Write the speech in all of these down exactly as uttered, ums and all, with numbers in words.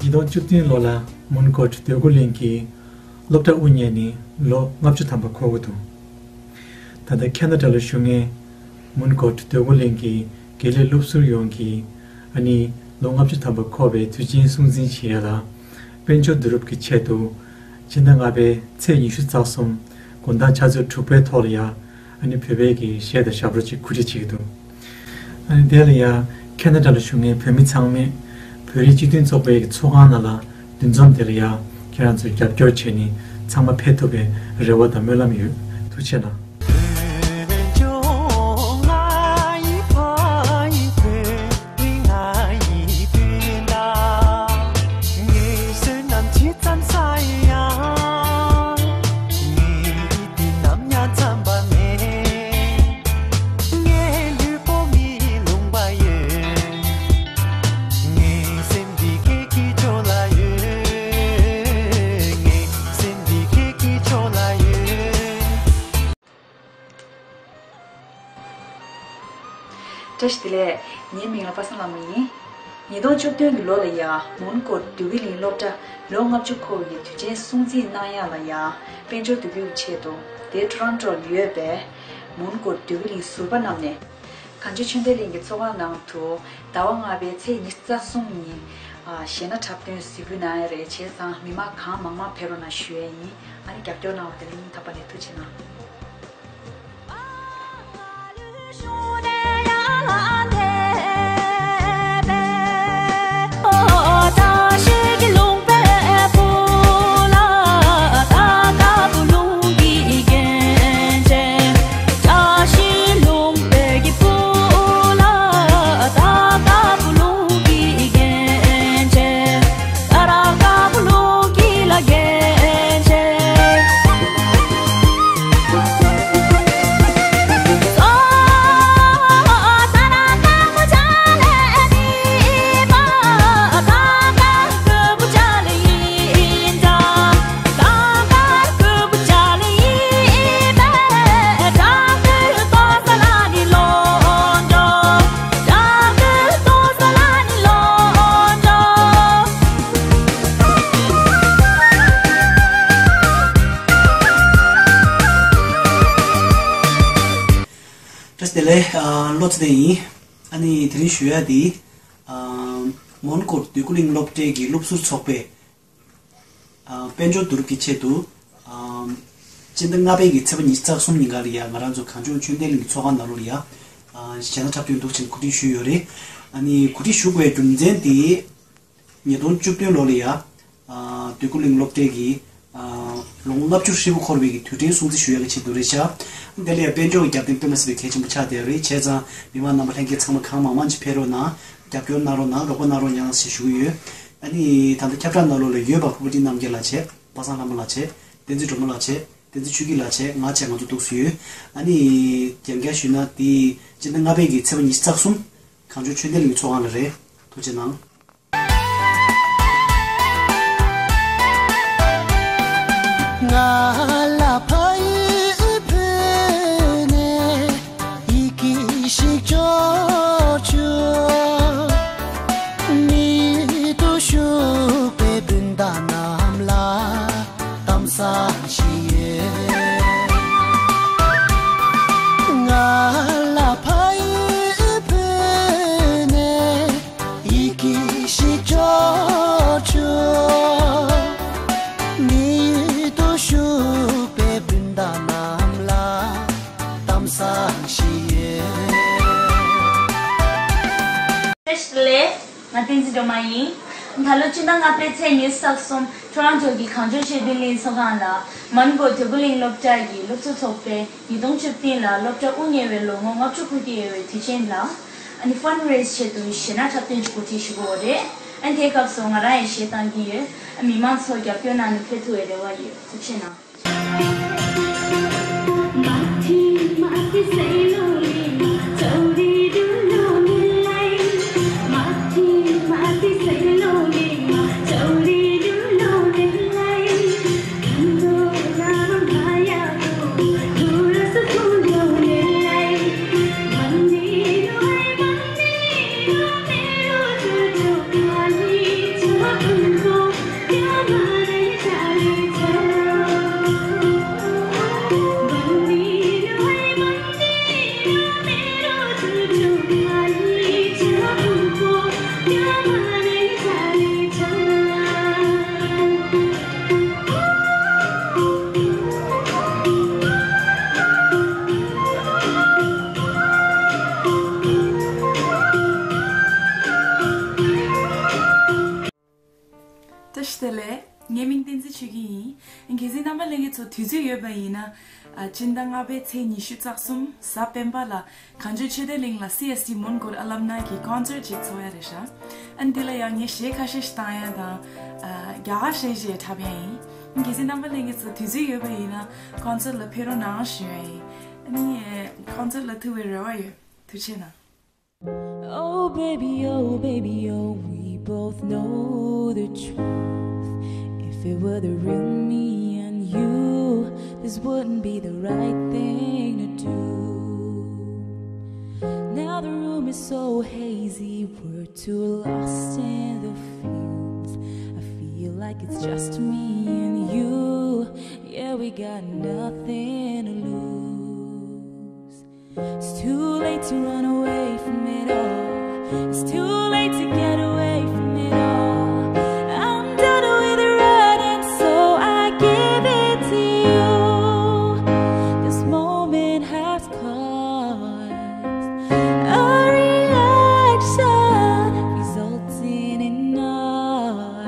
ཉིས་སྟོང་བཅུ་བདུན་ལོ་ལ་མོན་གྷོ་འདོད་རྒུ་གླིང་གི་སློབ་གྲྭ་དབུ་བརྙེས་ནས་ལོ་ལྔ་བཅུ་ཐམ་པ་འཁོར་གྱི་འདུག་ད་ལྟ་ཁེ་ན་ཌ་ལ་བཞུགས་མཁན་མོན་གྷོ་འདོད་རྒུ་གླིང་གི་དགེ་ལས་སློབ་ཟུར་ཡོངས་ཀྱིས་ཨ་ནི་ལོ་ལྔ་བཅུ་ཐམ་པ་འཁོར་བའི་དུས་ཆེན་སྲུང་བརྩི་བྱེད་ཡ་ལ་དཔལ་འབྱོར་བསྡུ་རུབ་ཀྱི་ཆེད་དུ་སྤྱི་ཟླ་ལྔ་པའི་ཚེས་ཉི་ཤུ་རྩ་གསུམ་དགོང་དག་ཆུ་ཚོད་དྲུག་པའི་ཐོག་ལ་ཡ་ཨ་ནི་བོད་པའི་གི་གཞས་དང་ཞབས་བྲོ་ཅིག་གོ་སྒྲིག་བྱེད་ཀྱི་འདུག་ཨ་ནི་དེ་ལ་ཡ་ཁེ་ན་ཌ་ལ་བཞུགས་མཁན་བོད་མི་ཚང་མས་བོད་རིགས་སྤྱི་མཐུན་ཚོགས་པའི་གི་ཚོགས་ཁང་ནང་ལ་འདུ་འཛོམས་དེ་ལ་ཡ་ཁྱེད་རང་ཚོས་རྒྱབ་སྐྱོར་བྱས་ནས་ཚང་མ་ཕེབས་ཐུབ་པའི་རེ་བ་དང་སྨོན་ལམ་ཡོད། ཐུགས་རྗེ་གནང་། བཀྲ་ཤིས་བདེ་ལེགས། ངའི་མིང་ལ་པ་སངས་ལྷ་མོ་ཡིན། ཉིས་སྟོང་བཅུ་བདུན་གྱི་ལོ་ལ་ཡ་མོན་གྷོ་འདོད་རྒུ་གླིང་སློབ་གྲྭ་ལོ་ལྔ་བཅུ་འཁོར་བའི་དུས་ཆེན་སྲུང་བརྩི་གནང་ཡ་ལ་ཡ་དཔལ་འབྱོར་བསྡུ་རྒྱུའི་ཆེད་དུ་དེ་ཊོ་རོན་ཊོ་ལ་ཡོད་པའི་མོན་གྷོ་འདོད་རྒུ་གླིང་ཟུར་པ་རྣམས་ནས་གངས་ལྗོངས་ཆོས་ལྡན་གླིང་གི་ཚོགས་ཁང་ནང་དུ་ཟླ་བ་ལྔ་པའི་ཚེས་ཉི་ཤུ་རྩ་གསུམ་ཉིན་གཞས་སྣ་འཁྲབ་སྟོན་གཟིགས་འབུལ་གནང་ཡ་རེད། བྱས་ཙང་མི་མང་གང་མང་མང་ཕེབས་རོགས་གནང་ཞུ་ཡ་ཡིན། ཨ་ནི་རྒྱབ་སྐྱོར་གནང་བ་དེ་ལ་སྙིང་ཐག་པ་ནས་ཐུགས་རྗེ་གནང་། བཀྲ་ཤིས་བདེ་ལེགས། ཨ། བློ་ཚེ་བརྟན་ཡིན། ཨ་ནི་དེ་རིང་ཞུ་ཡ་དེ། ཨ། མོན་གྷོ་འདོད་རྒུ་གླིང་སློབ་གྲྭའི་གི་སློབ་ཟུར་ཚོགས་པས། ཨ། དཔལ་འབྱོར་བསྡུ་རུབ་ཀྱི་ཆེད་དུ། ཨ། སྤྱི་ཟླ་ལྔ་པའི་གི་ཚེས་པ་ཉི་ཤུ་རྩ་གསུམ་ཉིན་ག་ལ་ཡ་ང་རང་ཚོ་གངས་ལྗོངས་ཆོས་ལྡན་གླིང་གི་ཚོགས་ཁང་ནང་ལོགས་ལ་ཡ། ཨ། གཞས་སྣ་འཁྲབ་སྟོན་འདུག་ཅེས་གོ་སྒྲིག་ཞུས་ཡོད་རེད། ཨ་ནི་གོ་སྒྲིག་ཞུ་དགོས་རྒྱུ་མཚན་དེ། ཉིས་སྟོང་བཅུ་བདུན་ལོ་ལ་ཡ། ཨ། འདོད་རྒུ་གླིང་སློབ་གྲྭའི་གི། ཨ། ལོ་ངོ་ལྔ་བཅུ་ཧྲིལ་པོ་འཁོར་བའི་གི་དུས་དྲན་སྲུང་བརྩི་ཞུ་ཡག་གི་ཆེད་དུ་རེད་ཤག་དེ་ལ་ཡ་དཔལ་འབྱོར་གྱི་རྒྱབ་རྟེན་དཔེ་མ་སྲིད་པའི་གལ་ཆེན་པོ་ཆགས་བསྡད་ཡོད་རེད། བྱས་ཙང་མི་མང་རྣམ་པ་ལྷན་རྒྱས་ཚང་མ་གང་མང་མང་ཅིག་ཕེབས་རོགས་གནང་། རྒྱབ་སྐྱོར་གནང་རོགས་གནང་། རོགས་པ་གནང་རོགས་གནང་ཞེས་ཞུ་གི་ཡོད། ཨ་ནི་ད་ལྟ་ཁྱབ་བསྒྲགས་ནང་ལོགས་ལ་ཡོད་པ་ཕུར་བུ་བདེ་རྣམ་རྒྱལ་ལགས་བྱས། པ་སངས་ལྷ་མོ་ལགས་བྱས། བསྟན་འཛིན་སྒྲོལ་མ་ལགས་བྱས། བསྟན་འཛིན་ཆོས་སྐྱིད་ལགས་བྱས། ང་བྱས། ང་ཚོ་འདུག་སེ་ཡོད། ཨ་ནི་རྒྱང་རྒྱང་ཞུས་ན་དེ་སྤྱི་ཟླ་ལྔ་པའི་གི་ཚེས་པ་ཉི་ཤུ་རྩ་གསུམ་གངས་ལྗོངས་ཆོས་ལྡན་གླིང་ཚོགས་ཁང་ལ་རེད། ཐུགས་རྗེ་གནང་། ང་ལ་ཕ་ཡུལ་བོད་ནས་ཡི་གེ་ཞིག་འབྱོར་བྱུང་། མི་ཡུལ་དུ་བཞུགས་པའི་སྤུན་ཟླ་རྣམས་ལ་གཏམ་བཟང་ཞིག་ཡོད། ང་ལ་ཕ་ཡུལ་བོད་ནས་ཡི་གེ་ཞིག་འབྱོར་བྱུང་། མི་ཡུལ་དུ་བཞུགས་པའི་སྤུན་ཟླ་རྣམས་ལ་གཏམ་བཟང་ཞིག་ཡོད། བཀྲ་ཤིས་བདེ་ལེགས། ང་བསྟན་འཛིན་སྒྲོལ་མ་ཡིན། ད་ལོ་སྤྱི་ཟླ་ལྔ་པའི་ཚེས་ཉི་ཤུ་རྩ་གསུམ་ཊོ་རོན་ཊོ་གི་གངས་ལྗོངས་ཆོས་ལྡན་གླིང་ཚོགས་ཁང་ལ་མོན་གྷོ་འདོད་རྒུ་གླིང་སློབ་གྲྭ་ཡི་སློབ་ཟུར་ཚོགས་པས་ཉིས་སྟོང་བཅུ་བདུན་ལ་སློབ་གྲྭ་དབུ་བརྙེས་པའི་ལོ་ངོ་ལྔ་བཅུ་འཁོར་གྱི་ཡོད་པའི་དུས་ཆེན་ལ། ཨ་ནི་ཕན་རེ་སི་ཆེད་དུ་གཞས་སྣ་འཁྲབ་སྟོན་གྱི་གོ་སྒྲིག་ཞུ་གི་ཡོད་རེད། ཨ་ནི་དེའི་སྐབས་སུ་ང་རང་ཡང་གཞས་བཏང་གི་ཡོད། ཨ། མི་མང་ཚོ་རྒྱབ་སྐྱོར་གནང་ནས་ཕེབས་ཐུབ་པའི་རེ་བ་ཡོད། ཐུགས་རྗེ་གནང་། བཀྲ་ཤིས་བདེ་ལེགས། ངའི་མིང་བསྟན་འཛིན་ཆོས་སྐྱིད་ཡིན། གལ་སྲིད་རྣམ་པ་ལྷན་རྒྱས་ཚོ་དུས་ཚོད་ཡོད་པ་ཡིན་ན། ཨ། སྤྱི་ཟླ་ལྔ་པའི་ཚེས་ཉི་ཤུ་རྩ་གསུམ་གཟའ་སྤེན་པ་ལ་གངས་ལྗོངས་ཆོས་སྡེ་གླིང་ལ་སི་ཨེས་ཊི་མོན་གྷོར་ཨ་ལམ་ནའི་གི་ཀོན་སར་ཊི་ཅིག་ཚོགས་ཡ་རེད་ཤག་ཨ་ནི་དེ་ལ་ཡང་ངས་གཞས་ཁ་ཤས་ཤིག་བཏང་ཡ་དང་། ཨ། རྒྱ་གར་གཞས་ཤིག་འཁྲབ་ཡ་ཡིན། གལ་སྲིད་རྣམ་པ་ལྷན་རྒྱས་ཚོ་དུས་ཚོད་ཡོད་པ་ཡིན་ན་ཀོན་སར་ཊི་ལ་ཕེབས་རོགས་གནང་ཞུ་ཡ་ཡིན། ཨ་ནི་ཀོན་སར་ཊི་ལ་ཐུག་པའི་རེ་བ་ཡོད། ཐུགས་རྗེ་གནང་། Oh baby, oh baby, oh, we both know the truth. If it were the real me and you, this wouldn't be the right thing to do. Now the room is so hazy, we're too lost in the fumes. I feel like it's just me and you. Yeah, we got nothing to lose. It's too late to run away from it all. It's too late to get away from it all. I'm done with running, so I give it to you. This moment has caused a reaction resulting in our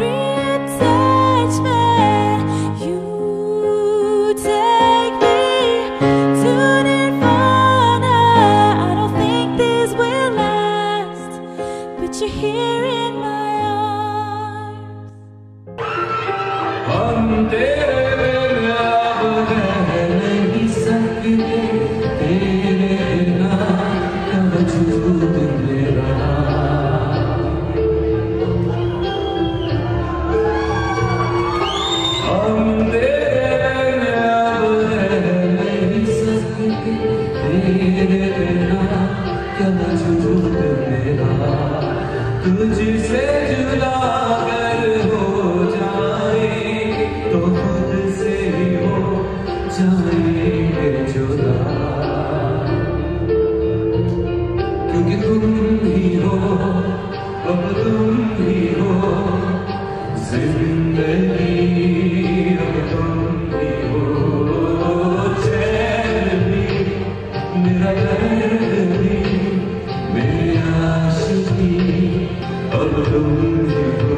reattachment. You take me to nirvana. I don't think this will last, but you're here in my arms. हम तेरे बिन अब रह नहीं सकते, तेरे बिना क्या वजूद मेरा। हम तेरे बिन अब रह नहीं सकते, तेरे बिना क्या वजूद मेरा। तुझसे जुदा अगर हो जाए तो खुद से ही हो जाएंगे जुदा। क्योंकि तुम ही हो, अब तुम ही हो जिंदगी, अब तुम ही हो चैन भी, मेरा दर्द भी, मेरी आशिकी, अब तुम ही हो।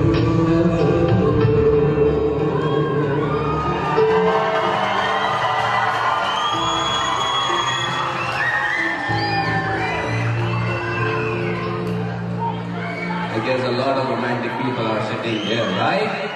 I guess a lot of romantic people are sitting here, right?